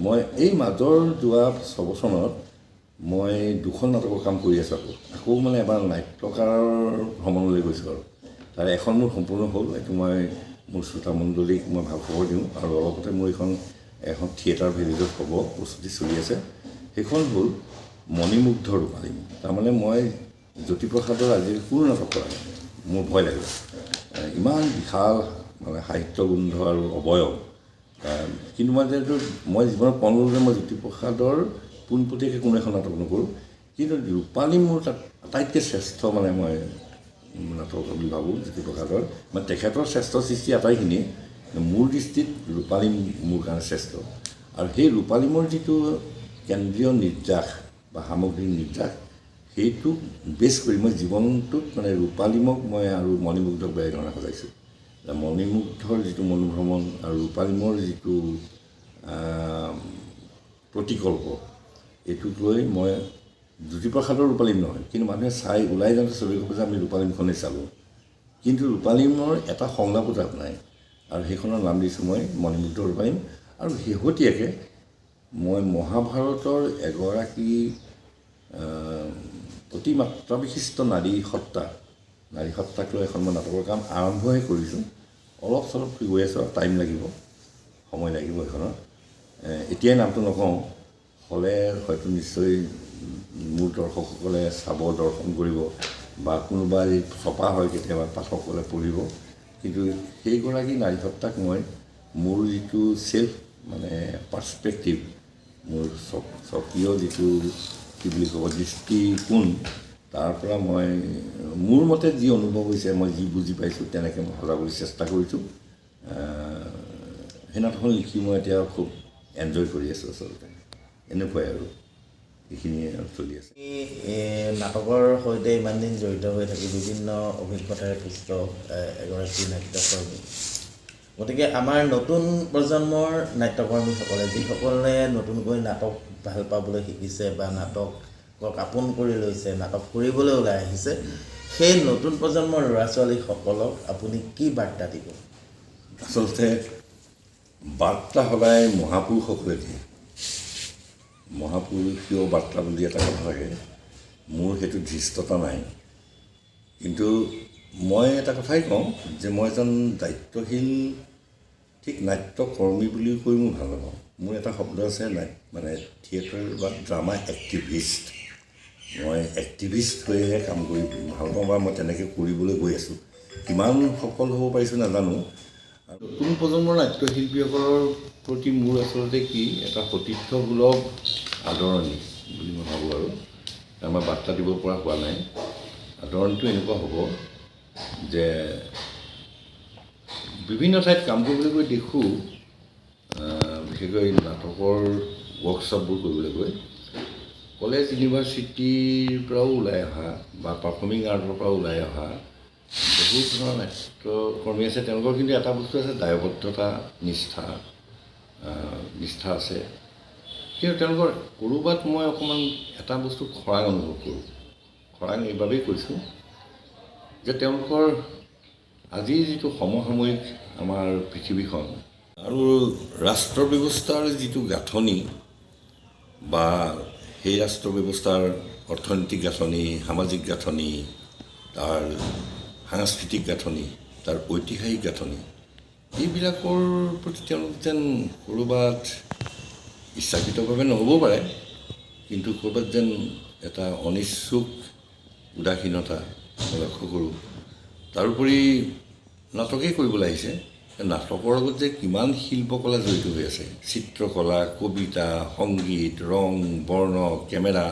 Speaker 2: মই এই মাজৰ যোৱা 6 বছৰমানত মই 2খন নাটকৰ কাম কৰি আছোঁ। আকৌ মানে এবাৰ নাট্যকাৰৰ ভ্ৰমণলৈ গৈছোঁ আৰু তাৰে এখন মোৰ সম্পূৰ্ণ হ'ল, এইটো মই মোৰ শ্ৰোতামণ্ডলীক মই ভাল খবৰ দিওঁ। আৰু অলপতে মোৰ এখন থিয়েটাৰ ভিলেজত হ'ব, প্ৰস্তুতি চলি আছে। সেইখন হ'ল মণিমুগ্ধ ৰূপালীম। তাৰমানে মই জ্যোতিপ্ৰসাদৰ আজিলৈকে কোনো নাটক কৰা নাই, মোৰ ভয় লাগে, ইমান বিশাল মানে সাহিত্য গোন্ধ আৰু অৱয়ব। কিন্তু মই যিহেতু মই জীৱনত পণ ল'লোঁ যে মই জ্যোতিপ্ৰসাদৰ পোনপটীয়াকৈ কোনো এখন নাটক নকৰোঁ, কিন্তু ৰূপালীম মোৰ তাত আটাইতকৈ শ্ৰেষ্ঠ মানে মই নাটক বুলি ভাবোঁ জ্যোতিপ্ৰসাদৰ। মানে তেখেতৰ শ্ৰেষ্ঠ সৃষ্টি আটাইখিনিয়ে মোৰ দৃষ্টিত ৰূপালীম মোৰ কাৰণে শ্ৰেষ্ঠ। আৰু সেই ৰূপালীমৰ যিটো কেন্দ্ৰীয় নিৰ্যাস বা সামগ্ৰিক নিৰ্যাস, সেইটোক বেছ কৰি মই জীৱনটোত মানে ৰূপালীমক মই আৰু মণিমুগ্ধক বেলেগ ধৰণে সজাইছোঁ। মণিমুগ্ধৰ যিটো মনোভ্ৰমণ আৰু ৰূপালীমৰ যিটো প্ৰতিকল্প, এইটোক লৈ মই জ্যোতিপ্ৰসাদৰ ৰূপালীম নহয়, কিন্তু মানুহে চাই ওলাই যাওঁতে চবেই ক'ব যে আমি ৰূপালীমখনেই চালোঁ, কিন্তু ৰূপালীমৰ এটা সংলাপো তাত নাই। আৰু সেইখনৰ নাম দিছোঁ মই মণিমুগ্ধ ৰূপালীম। আৰু শেহতীয়াকৈ মই মহাভাৰতৰ এগৰাকী অতি মাত্ৰাবিশিষ্ট নাৰী সত্তাক লৈ এখন মই নাটকৰ কাম আৰম্ভহে কৰিছোঁ। অলপ চলপ গৈ আছোঁ আৰু টাইম লাগিব, সময় লাগিব সেইখনত। এতিয়াই নামটো নকওঁ, হ'লে হয়তো নিশ্চয় মোৰ দৰ্শকসকলে চাব, দৰ্শন কৰিব, বা কোনোবা যদি ছপা হয় কেতিয়াবা পাঠকসকলে পঢ়িব। কিন্তু সেইগৰাকী নাৰী সত্তাক মই মোৰ যিটো চেল্ফ মানে পাৰ্চপেক্টিভ, মোৰ স্বকীয় যিটো কি বুলি ক'ব দৃষ্টিকোণ, তাৰ পৰা মই মোৰ মতে যি অনুভৱ হৈছে, মই যি বুজি পাইছোঁ, তেনেকৈ মই সজাবলৈ চেষ্টা কৰিছোঁ। সেই নাটকখন লিখি মই এতিয়া খুব এনজয় কৰি আছোঁ আচলতে। এনেকুৱাই আৰু এইখিনিয়ে আৰু চলি আছে।
Speaker 1: নাটকৰ সৈতে ইমান দিন জড়িত হৈ থাকি বিভিন্ন অভিজ্ঞতাৰে পুষ্ট এগৰাকী নাট্যকৰ্মী। গতিকে আমাৰ নতুন প্ৰজন্মৰ নাট্যকৰ্মীসকলে, যিসকলে নতুনকৈ নাটক ভাল পাবলৈ শিকিছে বা নাটকক আপোন কৰি লৈছে, নাটক কৰিবলৈ ওলাই আহিছে, সেই নতুন প্ৰজন্মৰ ল'ৰা ছোৱালীসকলক আপুনি কি বাৰ্তা দিব?
Speaker 2: আচলতে বাৰ্তা সদায় মহাপুৰুষসকলে দিয়ে। মহাপুৰুষীয় বাৰ্তা বুলি এটা কথা থাকে, মোৰ সেইটো ধৃষ্টতা নাই। কিন্তু মই এটা কথাই কওঁ যে মই এজন দায়িত্বশীল ঠিক নাট্যকৰ্মী বুলি কৈ মই ভাল নাপাওঁ। মোৰ এটা শব্দ আছে, মানে থিয়েটাৰ বা ড্ৰামা এক্টিভিষ্ট। মই এক্টিভিষ্ট হৈহে কাম কৰি ভাল পাওঁ বা মই তেনেকৈ কৰিবলৈ গৈ আছোঁ। কিমান সফল হ'ব পাৰিছোঁ নাজানো। নতুন প্ৰজন্মৰ নাট্যশিল্পীসকলৰ প্ৰতি মোৰ আচলতে কি এটা সতীৰ্থসুলভ আদৰণি বুলি মই ভাবোঁ, আৰু আমাৰ বাৰ্তা দিব পৰা হোৱা নাই। আদৰণিটো এনেকুৱা হ'ব যে বিভিন্ন ঠাইত কাম কৰিবলৈ গৈ দেখোঁ, বিশেষকৈ নাটকৰ ৱৰ্কশ্বপবোৰ কৰিবলৈ গৈ কলেজ ইউনিভাৰ্চিটিৰ পৰাও ওলাই অহা বা পাৰফৰ্মিং আৰ্টৰ পৰাও ওলাই অহা বহুত ধৰণৰ নাট্যকৰ্মী আছে। তেওঁলোকৰ কিন্তু এটা বস্তু আছে, দায়বদ্ধতা, নিষ্ঠা আছে। কিন্তু তেওঁলোকৰ ক'ৰবাত মই অকণমান এটা বস্তু খৰাং অনুভৱ কৰোঁ। খৰাং এইবাবেই কৈছোঁ যে তেওঁলোকৰ আজিৰ যিটো সমসাময়িক আমাৰ পৃথিৱীখন আৰু ৰাষ্ট্ৰ ব্যৱস্থাৰ যিটো গাঁথনি বা সেই ৰাষ্ট্ৰ ব্যৱস্থাৰ অৰ্থনৈতিক গাঁথনি, সামাজিক গাঁথনি, তাৰ সাংস্কৃতিক গাঁথনি, তাৰ ঐতিহাসিক গাঁথনি, এইবিলাকৰ প্ৰতি তেওঁলোক যেন ক'ৰবাত ইচ্ছাকৃতভাৱে নহ'বও পাৰে, কিন্তু ক'ৰবাত যেন এটা অনিচ্ছুক উদাসীনতা মই লক্ষ্য কৰোঁ। তাৰোপৰি নাটকেই কৰিবলৈ আহিছে, নাটকৰ লগত যে কিমান শিল্পকলা জড়িত হৈ আছে, চিত্ৰকলা, কবিতা, সংগীত, ৰং, বৰ্ণ, কেমেৰা,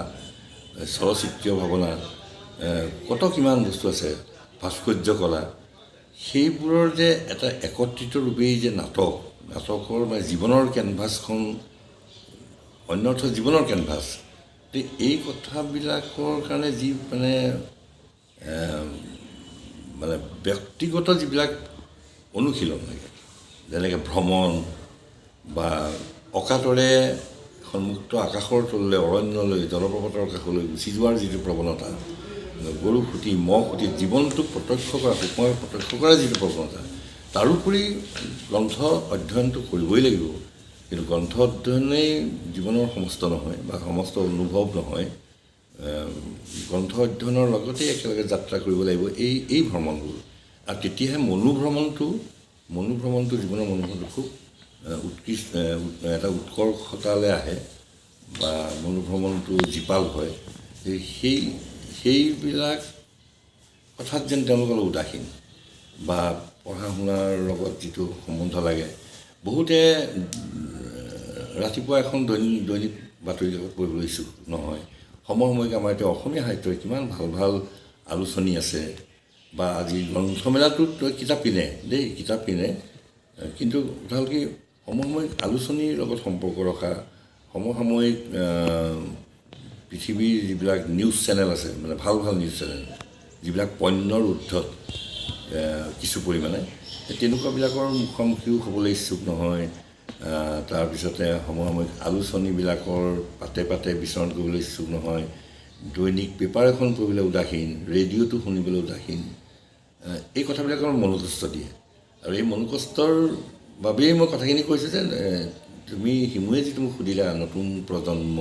Speaker 2: চলচ্চিত্ৰীয় ভাৱনা, কত কিমান বস্তু আছে, ভাস্কৰ্য কলা, সেইবোৰৰ যে এটা একত্ৰিত ৰূপেই যে নাটক, নাটকৰ মানে জীৱনৰ কেনভাছখন, অন্য অৰ্থ জীৱনৰ কেনভাছ, এই কথাবিলাকৰ কাৰণে যি মানে মানে ব্যক্তিগত যিবিলাক অনুশীলন লাগে, যেনেকৈ ভ্ৰমণ বা অকাতৰে এখন মুক্ত আকাশৰ তললৈ, অৰণ্যলৈ, জলপ্ৰপাতৰ কাষলৈ গুচি যোৱাৰ যিটো প্ৰৱণতা, গৰু খুঁটি, ম'হ খুঁটি, জীৱনটোক প্ৰত্যক্ষ কৰা, সূক্ষ্মভাৱে প্ৰত্যক্ষ কৰাৰ যিটো প্ৰৱণতা, তাৰোপৰি গ্ৰন্থ অধ্যয়নটো কৰিবই লাগিব। কিন্তু গ্ৰন্থ অধ্যয়নেই জীৱনৰ সমস্ত নহয় বা সমস্ত অনুভৱ নহয়। গ্ৰন্থ অধ্যয়নৰ লগতেই একেলগে যাত্ৰা কৰিব লাগিব এই ভ্ৰমণবোৰ। আৰু তেতিয়াহে মনোভ্ৰমণটো জীৱনৰ মনোভ্ৰমণটো খুব উৎকৃষ্ট এটা উৎকৰ্ষতালৈ আহে বা মনোভ্ৰমণটো জীপাল হয়। সেইবিলাক কথাত যেন তেওঁলোক অলপ উদাসীন বা পঢ়া শুনাৰ লগত যিটো সম্বন্ধ লাগে। বহুতে ৰাতিপুৱা এখন দৈনিক বাতৰি কাকত পঢ়িবলৈ ইচ্ছুক নহয়। সমসাময়িক আমাৰ এতিয়া অসমীয়া সাহিত্যৰ কিমান ভাল ভাল আলোচনী আছে, বা আজি গ্ৰন্থমেলাটোত কিতাপ কিনে দেই, কিতাপ কিনে, কিন্তু কথা হ'ল কি সমসাময়িক আলোচনীৰ লগত সম্পৰ্ক ৰখা, সমসাময়িক পৃথিৱীৰ যিবিলাক নিউজ চেনেল আছে, মানে ভাল ভাল নিউজ চেনেল, যিবিলাক পণ্যৰ ঊৰ্ধত কিছু পৰিমাণে, তেনেকুৱাবিলাকৰ মুখামুখিও হ'বলৈ ইচ্ছুক নহয়। তাৰপিছতে সমসাময়িক আলোচনীবিলাকৰ পাতে পাতে বিচৰণ কৰিবলৈ ইচ্ছুক নহয়, দৈনিক পেপাৰ এখন পঢ়িবলৈ উদাসীন, ৰেডিঅ'টো শুনিবলৈ উদাসীন। এই কথাবিলাকৰ মনোকষ্ট দিয়ে। আৰু এই মনোকষ্টৰ বাবেই মই কথাখিনি কৈছোঁ যে তুমি হিমুৱে যিটো মোক সুধিলা, নতুন প্ৰজন্ম,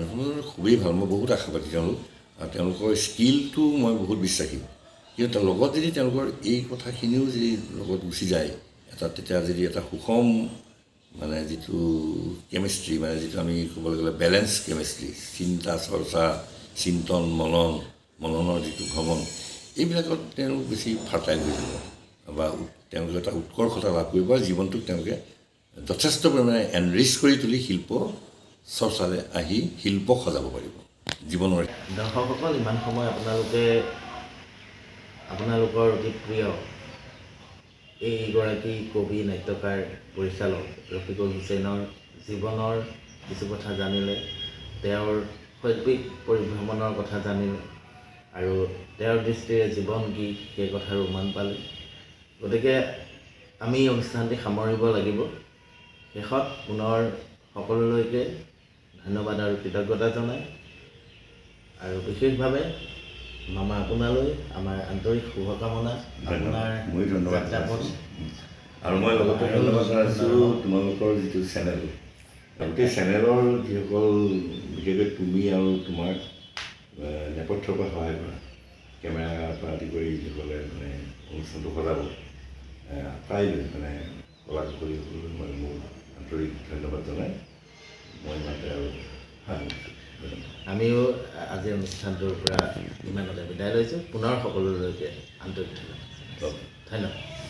Speaker 2: নতুন প্ৰজন্ম খুবেই ভাল, মই বহুত আশাবাদী তেওঁলোক, আৰু তেওঁলোকৰ স্কিলটো মই বহুত বিশ্বাসী। কিন্তু তাৰ লগত যদি তেওঁলোকৰ এই কথাখিনিও যদি লগত গুচি যায়, এটা তেতিয়া যদি এটা সুষম মানে যিটো কেমিষ্ট্ৰি, মানে যিটো আমি ক'বলৈ গ'লে বেলেঞ্চ কেমিষ্ট্ৰি, চিন্তা চৰ্চা, চিন্তন, মনন, মননৰ যিটো ভ্ৰমণ, এইবিলাকত তেওঁলোক বেছি ফাৰ্টাইল হৈ যাব বা তেওঁলোকে এটা উৎকৰ্ষতা লাভ কৰিব আৰু জীৱনটোক তেওঁলোকে যথেষ্ট পৰিমাণে এনৰিচ কৰি তুলি শিল্প চৰ্চালৈ আহি শিল্প সজাব পাৰিব জীৱনৰ।
Speaker 1: দৰ্শকসকল, ইমান সময় আপোনালোকে আপোনালোকৰ অতি প্ৰিয় এইগৰাকী কবি, নাট্যকাৰ, পৰিচালক ৰফিকুল হুছেইনৰ জীৱনৰ কিছু কথা জানিলে, তেওঁৰ শৈল্পিক পৰিভ্ৰমণৰ কথা জানিলে আৰু তেওঁৰ দৃষ্টিৰে জীৱন কি সেই কথাৰ উমান পালে। গতিকে আমি অনুষ্ঠানটি সামৰিব লাগিব। শেষত পুনৰ সকলোলৈকে ধন্যবাদ আৰু কৃতজ্ঞতা জনাই আৰু বিশেষভাৱে মামা আপোনালৈ আমাৰ আন্তৰিক শুভকামনা। আপোনাৰ
Speaker 2: ময়ো ধন্যবাদ
Speaker 1: যাত্ৰাপথ
Speaker 2: জনাইছোঁ আৰু মই লগতে ধন্যবাদ জনাইছোঁ তোমালোকৰ যিটো চেনেল, গোটেই চেনেলৰ যিসকল, বিশেষকৈ তুমি আৰু তোমাৰ নেপথ্যৰ পৰা সহায় কৰা, কেমেৰাৰ পৰা আদি কৰি যিসকলে মানে অনুষ্ঠানটো সজাব, আটাইলৈ মানে কলা কুশলীসকললৈ মই মোৰ আন্তৰিক ধন্যবাদ জনাই মই ইমানতে আৰু সামৰিছোঁ। ধন্যবাদ।
Speaker 1: আমিও আজিৰ অনুষ্ঠানটোৰ পৰা ইমানতে বিদায় লৈছোঁ। পুনৰ সকলোলৈকে আন্তৰিক ধন্যবাদ। ধন্যবাদ।